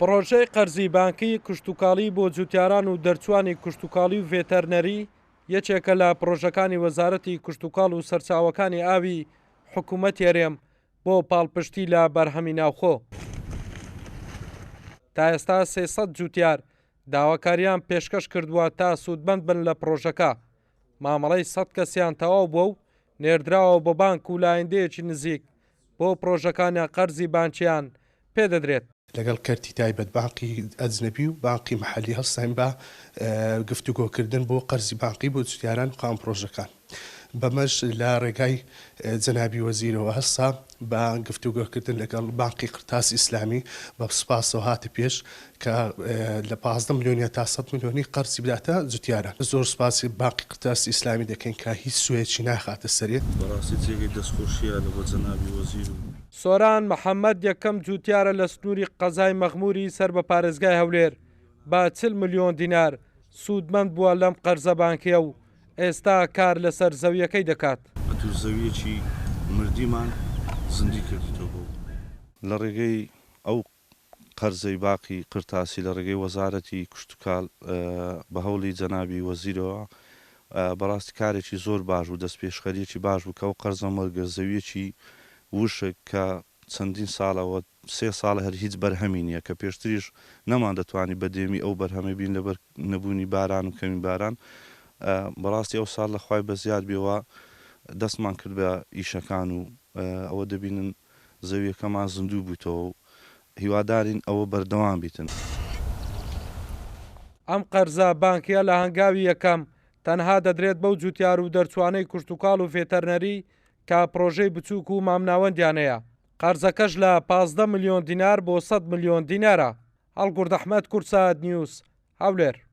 پڕۆژەی قەرزی بانکی کشتوکاڵی بۆ جوتیاران و دەرچووانی کشتوکاڵی و ڤێتەرنەری یەکێکە لە پڕۆژەکانی وەزارەتی کشتوکاڵ و سەرچاوەکانی ئاوی حکومەتی هەرێم بۆ پاڵپشتی لە بەرهەمی ناوخۆ. تا ئێستا 300 جوتیار داواکاریان پێشکەش کردووە تا سوودمەند بن لە پڕۆژەکە، مامەڵەی 100 کەسیان تەواو بووە و نێردراوە بۆ بانک و لە ئایندەیەکی نزیک بۆ پڕۆژەکانیان قەرزی بانکیان پێدەدرێت. لەگەڵ کەرتی تایبەت، بانقی ئەجنەبی و بانقی مەحەلی هەڵساین بە گفتوگۆکردن بۆ قەرزی بانقی بۆ جوتیاران و خاوەن پڕۆژەکان. بەمەش لە ڕێگای جەنابی وەزیرەوە هەستا بە گفتوگۆکردن لەگەڵ بانقی قرتاس ئیسلامی بە سوپاسەوە هاتە پێش کە لە 15 ملیۆنیە تا 100 ملیۆنی قەرزی بداتە جوتیاران. زۆر سوپاسی بانقی قرتاسی ئیسلامی دەکەین کە هیچ سوێکی ناخاتە سەرێ. بەڕاستی جێگەی دەستخۆشیە لە بۆ جەنابی وەزیر و. سۆران محەمەد یەکەم جوتیارە لە سنووری قەزای مەخموری سەر بە پارێزگای هەولێر بە 40 ملیۆن دینار سوودمەند بووە لەم قەرزە بانکییە و ئێستا کار لەسەر زەوییەکەی دەکات. ئەتوو زەوییەکی مردیمان زیندی کردیتەوە بۆ. لە ڕێگەی ئەو قەرزەی باقی قرتاسی لە ڕێگەی وەزارەتی کشتوکال بە هەوڵی جەنابی وەزیرەوە بەڕاستی کارێکی زۆر باش بوو دەستپێشخەریەکی باش بوو کە ئەو قەرزەم وەرگرت زەویەکی وشک کە چەندین ساڵە و سێ ساڵە هەر هیچ بەرهەمی نییە کە پێشتریش نەماندەتوانی بە دێمی ئەو بەرهەمەی بین لەبەر نەبوونی باران و کەمی باران بەڕاستی ئەو ساڵ لە خوای بەزیاد بێ دەستمان کرد بە ئیشەکان و ئەوە دەبینن زەویەکەمان زیندوو بوویتەوە و هیوادارین ئەوە بەردەوام بیتن. ئەم قەرزە بانکیە لە هەنگاوی یەکەم تەنها دەدرێت بەو جوتیار و دەرچوانەی کشتوکاڵ و ڤێتەرنەری کە پڕۆژەی بچوک و مامناوەندیان هەیە، قەرزەکەش لە 15 ملیۆن دینار بۆ 100 ملیۆن دینارە. هەڵگورد ئەحمەد، کوردسات نیوز، هەولێر.